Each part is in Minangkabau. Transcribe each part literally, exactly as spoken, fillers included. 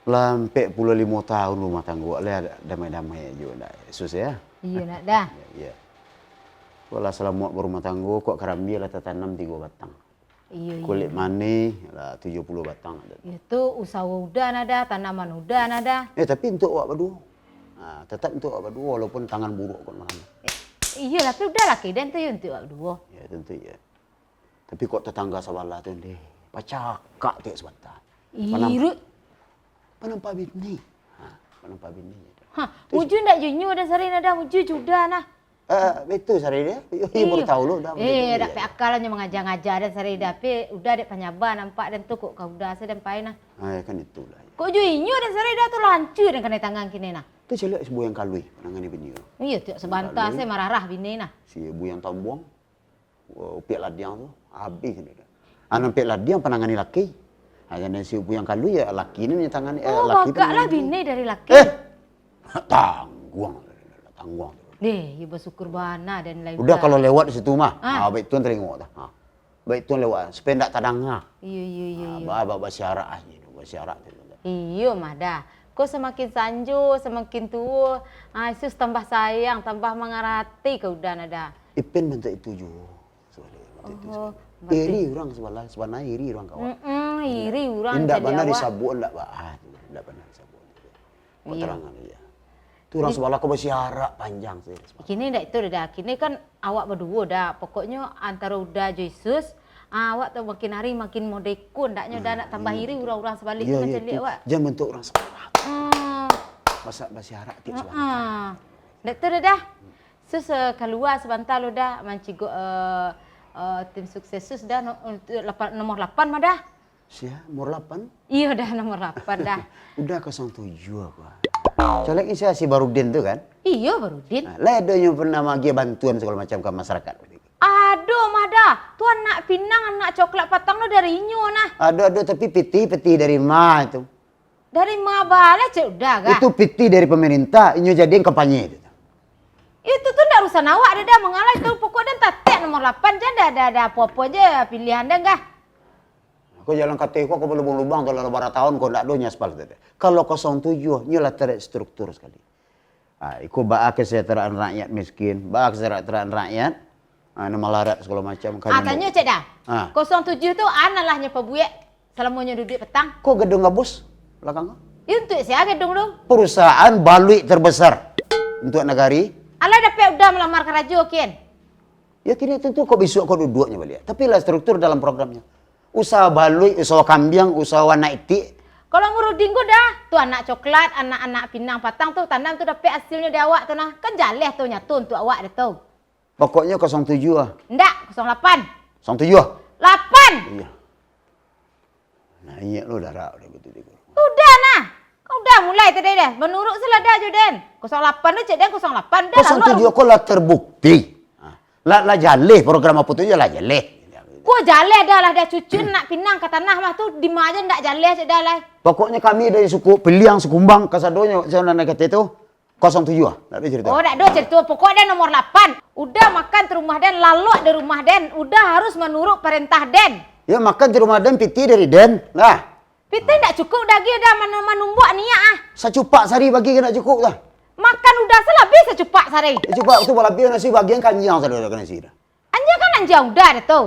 Lah ampek puluah limo tahun rumah tanggo, lah damai-damai ajo, ndak susah, ya? Iyo, nak dah. Ya, ya. Kok lah salamak barumah tanggo, kok karambia lah tatanam tigo batang. Iyo, iyo. Kulik manih lah tujuah puluah batang ado. Iyo, tu usaho udah nah dah, tanaman udah nah dah. Eh, tapi untuk awak baduo. Ha, tetap untuk awak baduo, walaupun tangan buruak kok malam. Eh, iyo, tapi udah lah, kidan tu ya untuk awak baduo. Ya, tentu ya. Tapi kok tetangga sabalah tu, ndeh, pacakak tu sabanta. Panam-, Iruik. Panampak bini. Ha, panampak bini je tu. Ha, tu mujua ndak jo inyo dah sari nah dah, mujua jo udah nah. Eh, betul sari dia. Iyo, iyo, baru tahu lu dah. Eh, dak pek akal nyo mangaja-ngaja dan sari dah. Tapi udah dek panyaba nampak dan tu kok ka udah se dan pai nah. Ah, ya kan itulah. Kok jo inyo dan sari dah tu lancu dan kanai tangan kini nah. Tu caliak si Buyang Kalui, panangani bini tu. Iyo, tiok sabanta se mararah bini nah. Si Buyang Tambuang. Wah, upiak ladiang tu, habih dia. Anak upiak ladiang panangani laki. Ha, jadi si Buyang Kalui ya laki ni tangani, eh, Oh, laki bagak lah panangani. Bini dari laki. Eh! Tangguang, tangguang. Deh, ya basyukur bana dan lain Udah pula. Kalau lewat di situ mah. Ah. Ah, baik tuan telingo dah. Ha. Baik tuan lewat, supaya ndak tadanga. Iyo, iyo, iyo, Ah, iyo. Ba, ba, basiarak aja, basiarak tu. Iyo mah dah. Ko samakin sanjo, samakin tuo, ah, Yesus tambah sayang, tambah mangarati ka udah nah dah. Ipen bantuak itu juo. Sabalai bantuak itu Oh, sabalai. Iri urang sabalai, sabananyo iri urang kawan. Mm-mm, iri urang Indak jadi bana awak. Disabuik, indak ba-, ah, tu, indak bana disabuik. Kok Iya. Terangan aja. Tu urang Di- sabalah ko basiarak panjang sajo. Kini ndak itu dah. Kini kan awak baduo dah. Pokoknyo antaro udah jo Yesus, ah, awak tu makin hari makin modeko, ndaknyo dah nak tambah iri urang-urang sabalik Iya, tu iya, macam tu. Liak awak. Jangan bantuak urang sabalah. Hmm. Masa basiarak tiok sabalah. Heeh. Ndak itu dah. Sus, eh, kalua sabanta lo dah mancigok, eh, eh, tim sukses Sus dah no-, untuk lapan, nomor lapan mah dah. Sia, nomor lapan? Iyo dah, nomor lapan dah. Udah kosong tujuah aku. Caleg ni sia, si Barudin tu kan? Iyo, Barudin. Nah, lah adonyo pernah magiah bantuan sagalo macam ka masyarakat. Ado mah dah. Tu anak pinang, anak coklat patang tu dari inyo nah. Ado, ado, tapi pitih, pitih dari ma itu? Dari ma bala cek udah kah? Itu pitih dari pemerintah, inyo jadian kampanye itu. Itu tu ndak urusan awak dah, dah mangalah itu. Pokok dah tatek nomor lapan je, dah, dah, dah apo-apo je pilihan dah kah? Ko jalan kateh ko, ko balubang-lubang, kalau bara tahun ko ndak ado nyo aspal tu. Kalau kosong tujuah, nyo lah terstruktur sakali. Ah, iko baa kesejahteraan rakyat miskin, baa kesejahteraan rakyat, ah, nan malarat sagalo macam. Ah, tanyo cek dah. Ah. Kosong tujuah tu, a nan lah nyo pabuek salamo nyo duduak patang? Ko gedung gabus balakang ko? Yo, untuak sia gedung tu? Perusahaan baluik terbesar untuak nagari. Alah dapek udah malamar karajo, kian? Ya, kini tentu kok bisuak kok duduaknyo baliak. Tapi lah struktur dalam programnyo. Usaha baluik, usaha kambiang, usaha anak itik. Kalau Murudin ko dah, tu anak coklat, anak-anak pinang patang tu, tanam tu dapek hasilnyo di awak tu nah. Kan jaleh tu nyato untuak awak dah tu. Pokoknyo kosong tujuah ah. Ndak, kosong lapan. Kosong tujuah? Lapan! Iya. Naiak lo darah udah betul tu. Udah nah. Kau udah mulai tadi dah. Menurut seladah jo den. Kosong lapan tu cek den kosong lapan dah. Kosong tujuah ko lah terbukti. Ha. Lah, lah jaleh program apo tu je lah jaleh. Ko jaleh dah lah, dah cucun nak pinang ka tanah mah tu, di ma je ndak jaleh cek dah lah. Pokoknyo kami dari suku Piliang, Sikumbang, kasadonyo, sanan kata tu, kosong tujuah, ndak ado cerita. Oh, ndak ado cerita. Pokok dia nomor lapan. Udah makan di rumah den, lalok di rumah den, udah harus manurut parentah den. Ya, makan di rumah den, pitih dari den. Lah. Pitih ndak cukup daging dah manu-, manumbuak niak ah. Sacupak sari bagi ka ndak cukup dah. Makan udah salabiah sacupak sari. Sacupak tu balabiah nasi bagian kanjang sado dah ka nasi dah. Anjang kan anjang udah dah tu.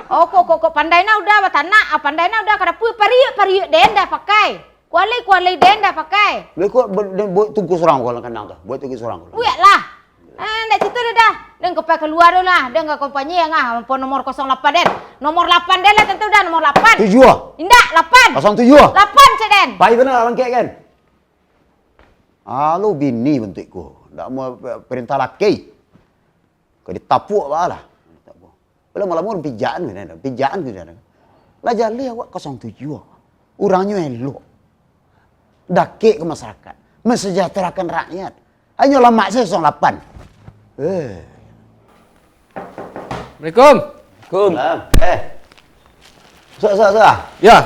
Oh, kok, kok, kok pandai nah udah batanak, ah, pandai nah udah ka dapua, pariuk, pariuk den dah pakai. Kuali, kuali den dah pakai. Boleh kok bu-, den buek tungku surang kalau kandang tu. Buek tungku surang kalau. Buek lah. Eh, ndak situ dah dah. Den ka pai kalua dulu lah. Den ka kampanye ngah, ampun nomor kosong lapan den. Nomor lapan den lah tentu dah, nomor lapan. Tujuah. Indak, lapan. Kosong tujuah. Lapan cek den. Pai bana bangkek kan? Alo bini bantuak ko. Ndak mau perintah laki. Ka ditapuak baa lah. Lamo-lamo pijakan ko dah, pijakan ko dah. Lah jaleh awak kosong tujuah. Urangnyo elok. Dakek ka masyarakat. Mensejahterakan rakyat. Hanyo lamak sajo kosong lapan. Eh. Assalamualaikum. Salam. Eh. Sudah, sudah, sudah. Ya.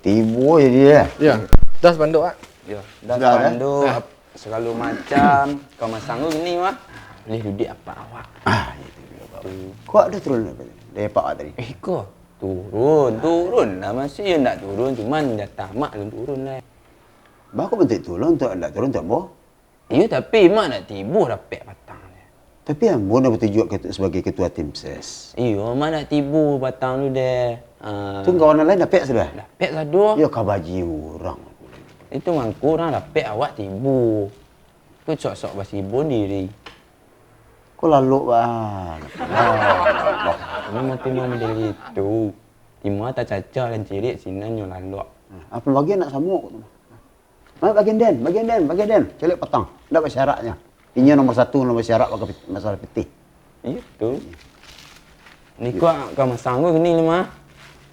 Tibo jadi ya. Ya. Dah spanduk, Pak. Ya, dah spanduk, ap-, sagalo macam. Kau masang tu gini mah. Boleh duduak apa awak? Ah, itu dia, Pak. Kok ado turun dari apak tadi? Iko, turun, turun lah. Masih yo ndak turun, cuman jatah amak alun turun lai. Baa kok bantuak tu lah, untuak ndak turun, untuak ambo? Iyo, tapi mak ndak tibo dapek patang tu. Tapi ambo ndak batujuak ke-, sabagai ketua tim ses. Iyo, mak ndak tibo patang tu deh. Ah. Tu kawan lain dapek sudah? Dapek sado. Yo, ka baji urang. Itu mangko urang dapek, awak tibo. Ko sok-sok basibun diri. Ko lalok bana. Lalok. Iko mah timang model itu. Timang tacaca dan cirik, sinan nyo lalok. Apo bagian nak samo ko tu? Ah, bagian den, bagian den, bagian den. Caliak patang. Ndak basyaraknyo. Inyo nomor satu, nomor syarak bak-, masalah pitih. Itu. Niko ka masang ko kini ni mah.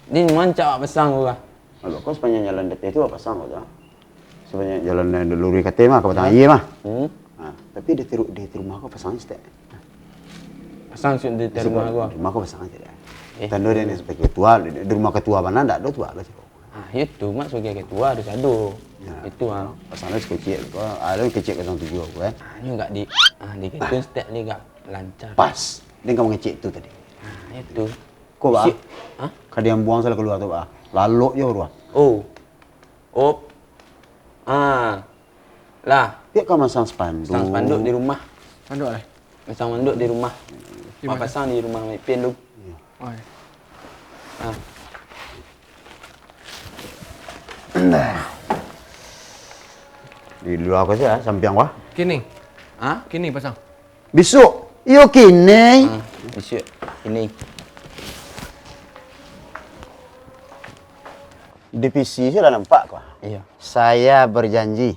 Di mancak pasang ko kah? Kalau kau sapanjang jalan dapeh tu, pasang kau tu. Sapanjang jalan nan luruih katai mah, ka batang aia mah. Hmm. Ha, tapi di tiru-, di rumah kau pasang stek. Pasang stek di rumah kau. Di rumah kau pasang aja dah. Eh. Tando dia ni sebagai ketua, di, di rumah ketua mana ndak ada tu, apa sih? Ah, itu mak sebagai ketua harus ada. Ya. Itu ah. Pasang lah sekecil, ada kecil kosong tujuh aku kan. Ah, ni enggak di, ah, di gitu stek ni enggak lancar. Pas. Dia kau ngecek tu tadi. Ah, itu. Kau bah? Isi-, hah? Kada yang buang salah keluar tu bah. Lalok je keluar. Oh. Op. Ah. Lah. Dia kau masang spanduk. Masang spanduk di rumah. Spanduk eh? Masang spanduk di rumah. Di mana? Pasang di rumah Mak Ipin tu. Iya. Oh, iya. Ah. Nah. Di luar kau saja, sampiang kau. Kini. Hah? Kini pasang. Bisuak. Iyo, kini. Ah, bisuak. Kini. Di P C sudah nampak kau. Iya. Saya berjanji.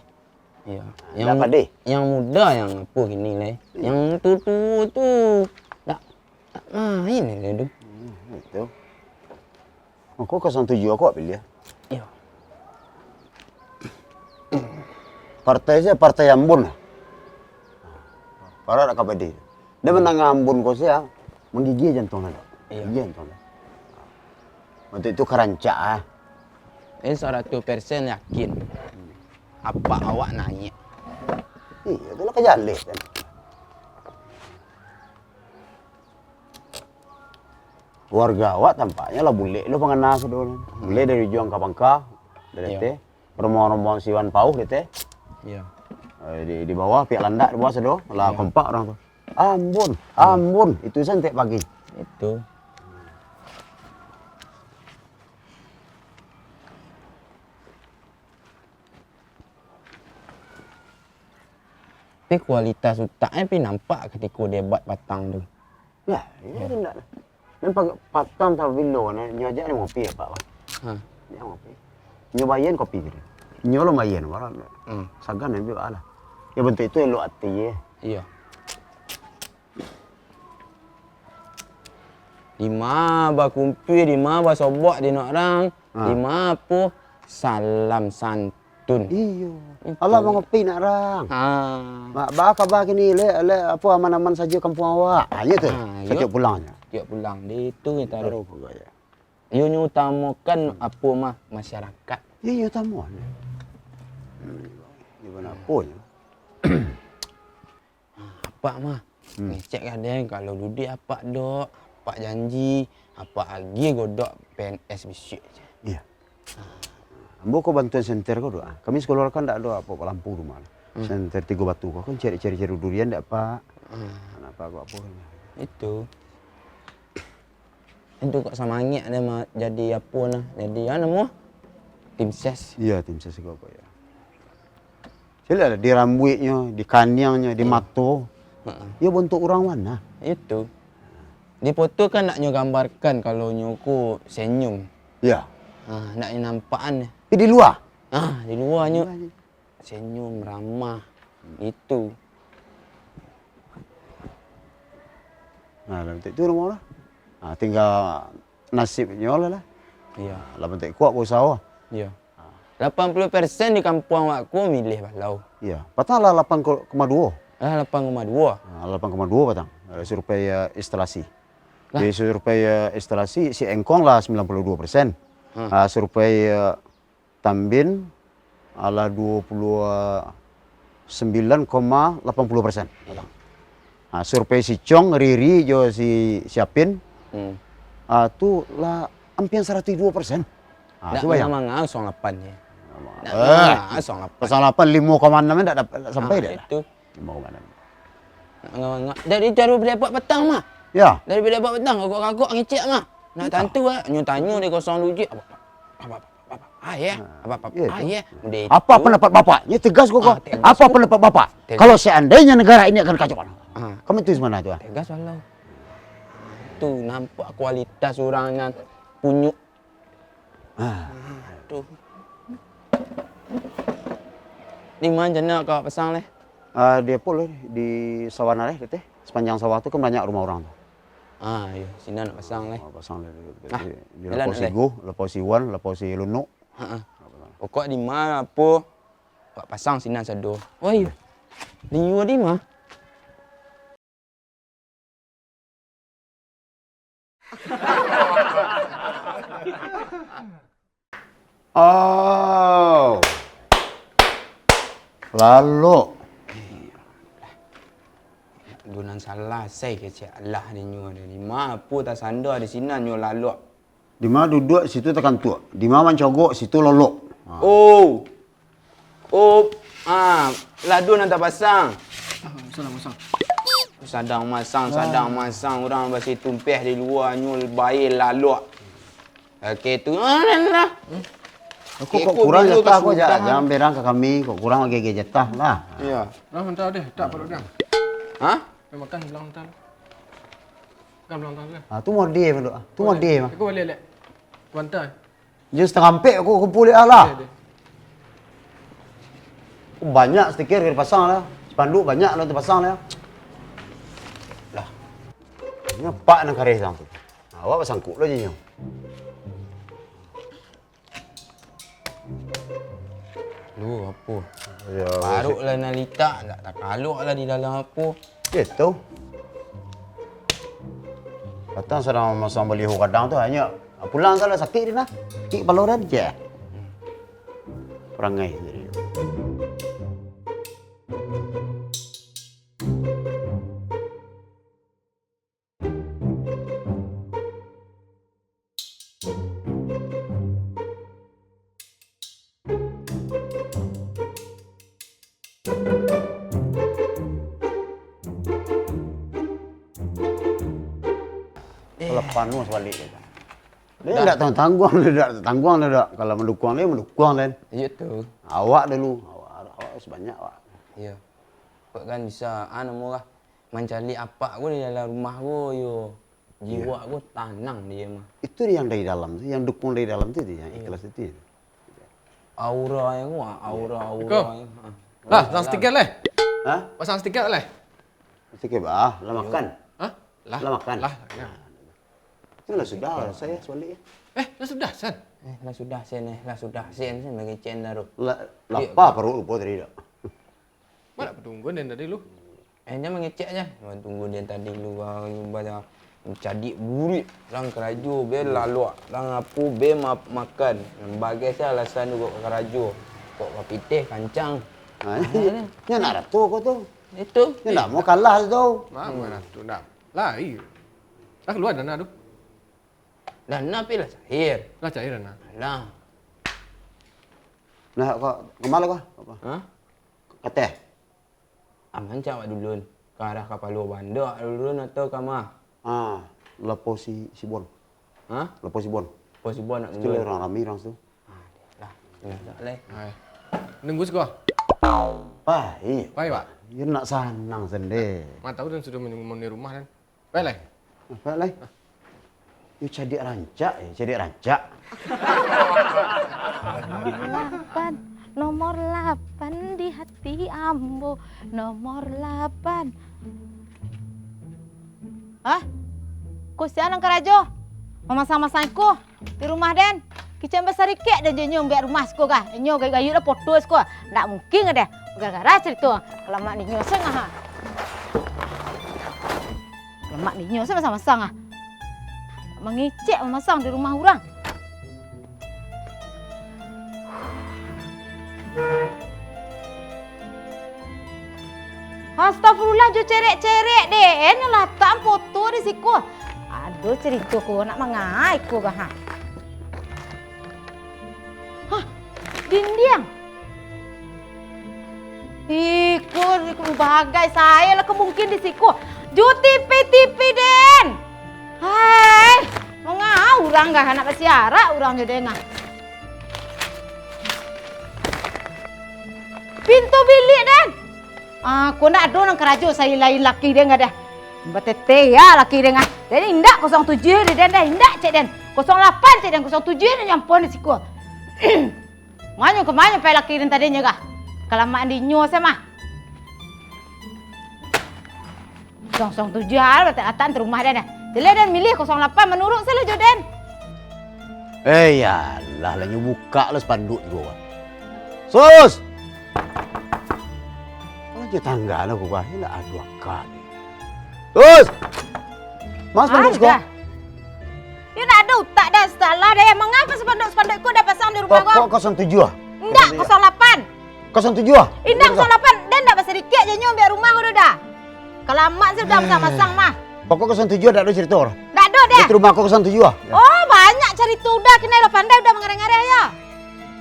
Iya. Yang, yang muda yang apo kini lai. Yang tuo-tuo tu dak, dak main lai tu. Hmm, itu. Mako kosong tujuh aku pilih. Iyo. Partai sajo, partai Ambon lah. Parak dak ka padi. Dia menang Ambon ko sia, menggigil jantung lah. Iyo. Gigil jantung lah. Waktu itu ka rancak ah. Ini saratus persen yakin. Apak awak naiak. Iyo, tu lah ka jaleh kan. Warga awak tampaknyo lah bulek lo pangana sudah. Bulek dari ujuang ka pangka, dari ateh. Rombongan-rombongan siwan pauh dari ateh. Iyo. Eh, di, di bawah, pihak landak di bawah sudah, lah kompak urang tu. Ambon, Ambon, itu santek pagi. Itu. Tapi kualitas utaknyo pi nampak katiko debat patang tu. Lah, iyo indak lah. Nan pagi patang tabilo, nyo ajak nyo ngopi, Pak, Pak. Ha. Ajak ngopi. Nyo bayian kopi gitu. Nyo lo bayian, walau sagan ambiak lah. Yo bantuak itu elok ati, yo. Iyo. Dima bakumpua, dima basobok di nak urang, dima apo, salam santun. Iyo. Itu. Alah mangopi nak urang. Ha. Mak, ba kaba kini, lek, lek, apo, aman-aman sajo kampuang awak. Ha, iyo tu. Ha, iyo. Kecek pulang nyo. Kecek pulang. Di itu kita taruh. Taruh pokoknyo. Iyo nyo utamakan apo mah, masyarakat. Iyo, iyo utamo. Di mano apo nyo? Apak mah, ngecek kadang kalau duduak apak dok, apak janji, apak agiah godok P N S bisuak. Iyo. Ambo ko bantuan senter ko dok, ah. Kami sakeluarga kan ndak ado apo-apo lampu rumah. Senter Tigo Batu ko kan cari-cari durian ndak, Pak? Kenapa ko apo? Itu. Itu kok samangek dia ma-, jadi apo nah, jadi, ah, namo? Tim ses. Iyo, tim ses ko apo yo. Caliak lah, di rambuiknyo, di kaniangnyo, di mato. Iyo, bantuak urang mano? Itu. Di foto kan nak nyo gambarkan kalau nyo ko senyum. Iyo. Ha, nak nyo nampakan. Tapi di lua? Ha, di luanyo. Senyum, ramah, itu. Nah, lah bantuak itu rumah lah. Nah, tingga nasibnyo lah, lah. Iyo. Lah bantuak kuat bausaho. Iyo. Lapan puluah persen di kampuang awak ko milih Balau. Iyo. Patang lah lapan koma duo. Lah lapan koma duo. Nah, lapan koma duo patang. Survei, eh, instalasi. Lah. Di survei, eh, instalasi, si Engkong lah sembilan puluh dua persen. Ah, survei, eh, Tambin, alah duo puluah sambilan koma lapan puluah persen. Ha, survei si Cong, Riri, jo si Siapin, Hmm. ha, tu lah ampiang saratuih duo persen. Ha, Ndak cubo bayang. manga-manga kosong lapan je. Ndak Eh, manga-manga kosong lapan. Kosong lapan, limo koma anam ndak dap-, ndak sampai Ah, dek lah. itu. Limo koma anam. Ndak manga-manga. Dari, dari balepak patang mah. Ya. Dari balepak patang, kagok-kagok ngecek mah. Nak Entah. tantu, ah, nyo tanyo di kosong duo je. Apa, apa, apa, apa, apa, apa, apa, ah, ya. Ah, Apa, apa, apa, iya ah, tu. ya. Udah Apa itu. pendapat Bapak? Ini tegas kok, Ah, kok. tegas Apa kok. pendapat Bapak? Tegas. Kalau seandainya negara ini akan kacau, Ah. kami itu di mana tu, ah? Tegas, walau. Tu nampak kualitas urang nan punyuk. Ah. Aduh. Di mana nak kau pasang leh? Ah, di Apul, di sawah nah, leh, teh. Sepanjang sawah tu kan banyak rumah orang tu. Ah, iyo, sinan nak pasang leh. Ah, pasang leh, di, di, Nah, di jalan Lapau leh. Sigu, Lapau Siwan, Lapau Silunuk. Ha ah. Pokok di ma apo, buek pasang sinan sado. Oh iyo. Di yuo di ma? Oh. Lalok. Dunan salasai kecek alah di nyo di ma apo tasando di sinan nyo lalok. Di ma duduak, situ takantuak. Di ma mancogok, situ lolok. Ha. Oh. Oh, ah, lado nan tapasang. Ah, salah pasang. Sadang masang, Ah. sadang masang, urang basi tumpeh di lua, nyo bae lalok. Oke tu, ah, lah, lah. Hmm. Aku Kek kok ko kurang dulu jatah ko, ja-, kasudahan. Jangan berang ka kami, kok kurang agi-agi jatah lah. Iya. Lah, mentah deh, tak perlu dah. Hah? Dah makan, bilang mentah. Kan bilang mentah lah. Ah, tu mode, Manduk. Ah, tu Boleh. mode, mah. Aku balik, lek. Bantai. Jam satangah ampek aku kumpul lah. Iya, deh. Banyak stiker ka dipasang lah. Spanduk banyak lah dipasang lah. Lah. Nyo apak nan kareh tu. Awak basangkuk lah je nyo. Lu apo? Ya, Paruk lah nan litak, tak takalok lah di dalam apo. Itu. Patang sadang masang baliho kadang tu, hanyo pulang tu lah sakik dia nah. Sakik kepalo dia je. Perangai sendiri. Kalau panuah sabalik dia. Dia Dah. ndak tangguang, dia ndak tangguang, dia ndak. Kalau mandukuang dia, mandukuang, Len. Iyo tu. Awak dulu, awak, awak harus banyak, awak. Iyo. Kok kan bisa, ah, namo lah, mancaliak apak ko di dalam rumah ko, yo. Iyo. Jiwa ko tanang dia mah. Itu yang dari dalam tu, yang dukung dari dalam tu, yang Iyo. ikhlas itu. Aura yang kuat, Iyo. aura, aura Iko. yang, ah. Lah, pasang stiker leh. Hah? Pasang stiker leh. Stiker bah, lah makan. Hah? Lah. Lah makan. Lah, ya. Itu lah sudah, saya sebalik ya. Eh, lah sudah, San? Eh, lah sudah, Sen, eh. Lah sudah, Sen, Sen, mangecek taruih. La-, Iyo, lapar kan? Paruik lupo tadi dak? Mana patungguan dari tadi lu? Eh, jan mangecek aja. Tunggu dari tadi lu, ah, lu banyak cadiak buruak, urang karajo, be lalok, urang apo, be ma-, makan. Bagai se alasan tu kok karajo. Kok bapitih kancang. Ah, Ah, nyo nak ratu ko tu. Itu. Nyo nak mau kalah tu. Mama ratu dah. Lah, iyo. Lah kalua dana tu. Dana pi lah cair. Lah cair dana. Lah. Nah, kok kemana kok? Apa? Hah? Kateh. Aman cak awak dulun. Ka arah kapalo banda dulun atau ka ma? Ah, lapau si, si Bon. Hah? Lapau si Bon. Lapau si Bon nak Situ dulun. Lah urang rami urang situ. Ah, lah. Lah, tak leh. Hai. Nunggu siko. Pai. Pai, Pak. Yo nak sanang sende. Ma tahu dan sudah menyungguh di rumah dan. Pai lai. Pai lai. Yo cadiak rancak, yo cadiak rancak. Lapan, nomor lapan di hati ambo, nomor lapan. Hah? Ko sia nan karajo? Mamasang-masang iko di rumah den. Kicek basarikek den jo inyo mambuek rumah siko kah? Inyo gayuik-gayuik lah foto siko. Ndak mungkin deh. Gara-gara carito. Kalamak ninyo se ngah. Kalamak ninyo se masang-masang ah. Mangecek mamasang di rumah urang. Astagfirullah, jo cerek-cerek den, nyo latak foto di siko. Aduh, carito ko nak mangai ko kah, ha? Hah, dindiang. Iko, iko bagai sae lah ka mungkin di siko. Jo T V, T V den. Hai, manga urang kah nak basiarak urang jo den ah. Pintu bilik den. Ah, ko ndak ado nan karajo selain laki den ka dah. Batete ya laki den ah. Jadi indak kosong tujuah di den dah, indak cek den. Kosong lapan cek den, kosong tujuah nyo nyampon di siko. Manyo ka manyo pai laki den tadinyo kah? Kalamaan dinyo se mah. Kosong tujuah lah, atak-atak tu rumah den dah. Jadi den milih kosong lapan manurut se lah jo den. Eh, iyolah, lah nyo bukak lah spanduk tu. Sus! Kalau jo tangga lah ko, bah, indak ado akal. Sus! Mas, spanduk siko. Yo, ndak ado utak dah, salah dah. Mangapa spanduk-spanduk ko dah pasang di rumah ko? Pokok kosong tujuah. Indak, kosong lapan. Kosong tujuah. Indak, kosong lapan. Den ndak basadikik je nyo ambiak rumah ko dah. Kalamaan se udah masang-masang mah. Pokok kosong tujuah ndak ado carito lah. Ndak ado dah. Itu rumah ko kosong tujuah. Oh, banyak carito udah, kini lah pandai udah mangareh-ngareh ya.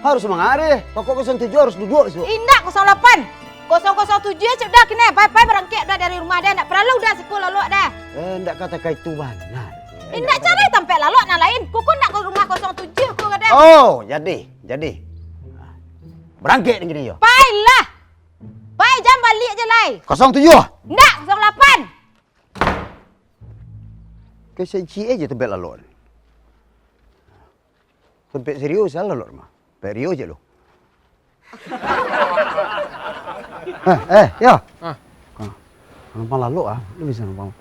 Harus mangareh. Pokok kosong tujuah harus duduak di situ. Indak, kosong lapan. Kosong kosong tujuah cek udah kini. Pai-pai barangkek udah dari rumah dah. Ndak paralu udah siko lalok dah. Eh, ndak katakan itu bana. Indak, cari tampek lalok nan lain. Kuku ndak ka rumah kosong tujuah ko ka dah. Oh, jadi, jadi. Barangkek nan kini yo. Pailah. Pai, jan baliak je lai. Kosong tujuah. Ndak, kosong lapan. Ka ciek-ciek je tampek lalok. Tampek serius lah lalok mah. Tampek serius je lo. Eh, eh, yo. Ah. Ah. Numpang lalok ah. Lu bisa numpang.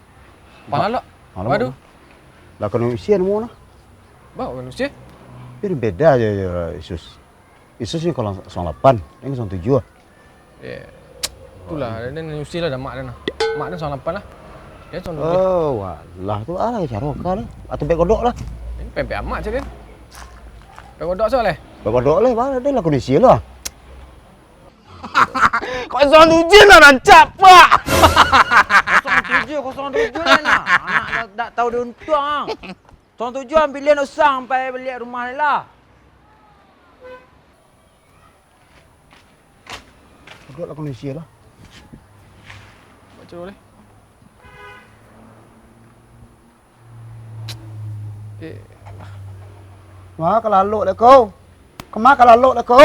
Numpang lalok? Lalok. Waduh. Lah kena usia namo nah. Bak kena usia? Ini beda je, je, Sus. Isus ni kalau kosong lapan, ini kosong tujuh. Ya. Itulah, dia ni usia lah dah mak dia nah. Mak dia kosong lapan lah. Dia kosong tujuh. Oh, walah tu alah caro kau lah. Atau bek kodok lah. Ini pempek amat je dia. Bek kodok so leh. Bek kodok leh, mana dia lah kondisi lah. Kosong tujuh lah rancak, Pak. Kosong tujuh, kosong tujuh lah nah. Anak dah, dah tahu dia untung ah. Kosong tujuh ambilin usang sampai balik rumah ni lah. Duduklah kondisi lah. Baca boleh. Eh, alah. Kama ka lalok dek ko? Kama ka lalok dek ko?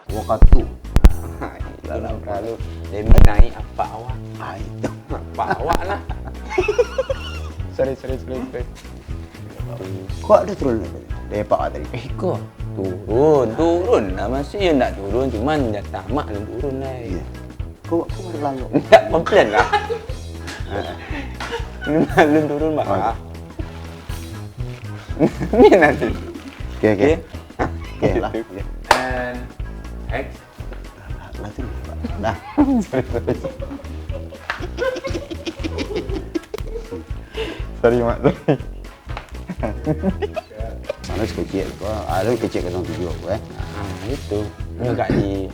Wakatu. Kalau demi naik apak awak. Ah, itu. Apak awak lah. Sorry, sorry, sorry, sorry. Kok ada turun dari apak awak tadi? Eh, kok? Turun, turun lah. Masih yo ndak turun, cuman jatah mak alun turun lai. Iya. Kok, kok baru lalok? Ndak komplain lah. Heeh. Alun turun, Mak. Oh. Ni nanti. Oke, oke. Oke. Oke lah. And action. Lah tu, Pak. Dah. Sorry, Mak. Sorry. Mana si kecil tu? Ah, lu kecil kosong tujuh aku, eh. Ah, itu. Agak di,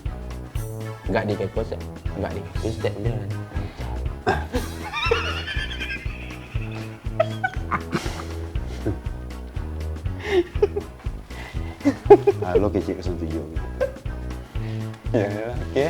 agak di kepo, agak di kepo, step dia. Ah, lu kecil kosong tujuh gitu. Ya, ya, oke.